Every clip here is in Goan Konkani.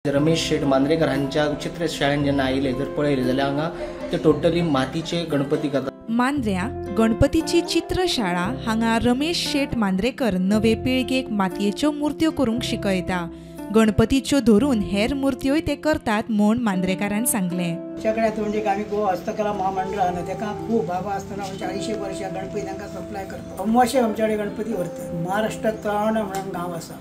रमेश शेट मांद्रेकर हांच्या चित्रशाळेन जेन्ना आयले जर पळयले जाल्यार हांगा ते टोटली मातीचे गणपती करतात. मांद्र्या गणपतीची चित्रशाळा हांगा रमेश शेट मांद्रेकर नवे पिळगेक मातयेच्यो मूर्त्यो करूंक शिकयता. गणपतीच्यो धरून हेर मूर्त्योय ते करतात म्हूण मांद्रेकारान सांगलें. आमच्याकडे आतां म्हणजे आमी गोवा हस्तकला महामंडळ आहा तेका खूब बाबा आसतना 40 वर्सां गणपती तांकां सप्लाय करता. अमावशे आमच्या कडेन गणपती व्हरतात. महाराष्ट्रात तळावणा म्हणून गांव आसा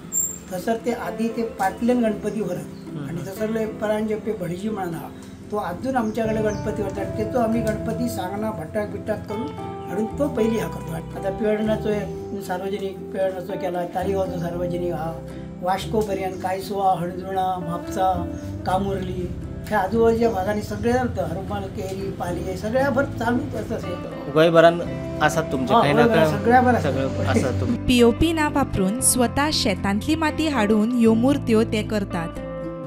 थंयसर ते आदी ते पाटल्यान गणपती व्हरत आनी थंयसरलो एक परांजपे भडजी म्हणून आहा तो अजून आमच्या कडेन गणपती व्हरता आनी तेचो आमी गणपती सांगना भट्टाक बिट्टाक करून हाडून तो पयली हा करतो. आतां पेडण्याचो एक सार्वजनीक पेडण्याचो केला, तारीगांवचो सार्वजनीक आहा, वास्को पर्यंत कायसुआ, हणजुणा, म्हापसा, कामुर्ली ह्या आजूबाजूच्या भागांनी सगळे जाता. हरमाल, केरी, पाली हे सगळ्या भर चालूच आसा. गोंयभरान आसात तुमचे हय, खंय ना गोंयभरान खंय सगळ्या भर सगळं आसा तुमचे. पीओपी ना वापरून स्वता शेतांतली माती हाडून ह्यो मूर्त्यो ते करतात.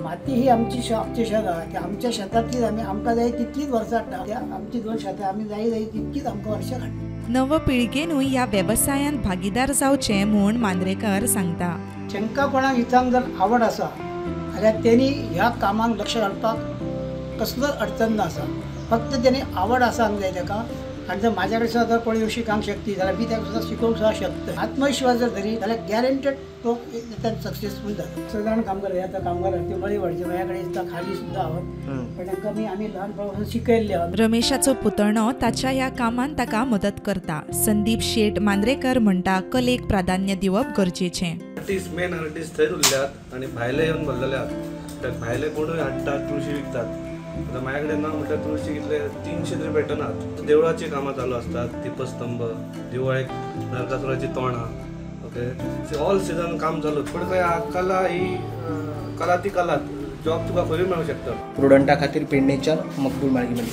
माती ही आमची आमची शेत आहा ती आमच्या शेतांतलीच आमी आमकां जाय तितलीच वर्सां हाडटा. त्या आमची 2 शेतां आमी जाय जाय तितकीच आमकां वर्सां हाडटा. नव पिळगेनूय ह्या वेवसायांत भागीदार जावचें म्हूण मांद्रेकर सांगता. तांकां कोणाक हितांक जर आवड आसा जाल्यार तेणी ह्या कामाक लक्ष घालपाक कसलोच अडचण ना आसा. फक्त तेणी आवड आसांक जाय ताका. आनी जर म्हाज्या कडेन सुद्दां जर कोण येवन शिकोंक शकती जाल्यार मी ताका सुद्दां शिकोवंक सुद्दां शकता. आत्मविश्वास जर धरी जाल्यार गॅरंटेड तो सक्सेसफूल जाता. सगळे जाण काम करता. आतां कामगार ते मळी वाडचे माझ्या कडेन दिसता खाली सुद्दां आहात पण तांकां आमी आमी ल्हानपणापासून शिकयल्ले आहात. रमेशाचो पुतणो ताच्या ह्या कामांत ताका मदत करता. संदीप शेट मांद्रेकर म्हणटा कलेक प्राधान्य दिवप गरजेचें. आर्टिस्ट मेन आर्टिस्ट थंयच उरल्यात आनी भायले येवन भरलेले आहात. त्या भायले कोणूय हाडटात, तुळशी विकतात. आतां म्हाज्या कडेन ना म्हटल्यार तुळशी कितले 300 तरी भेटनात. देवळाची कामां चालू आसतात, दीपस्तंभ, दिवाळेक नरकासुराची तोंडां, ओके ऑल सिजन काम चालू. पूण खंय कला ही कला ती कलाच, जॉब तुका खंयूय मेळूंक शकता. प्रुडंटा खातीर पेडणेच्यान मकबूल माळगीमध्ये.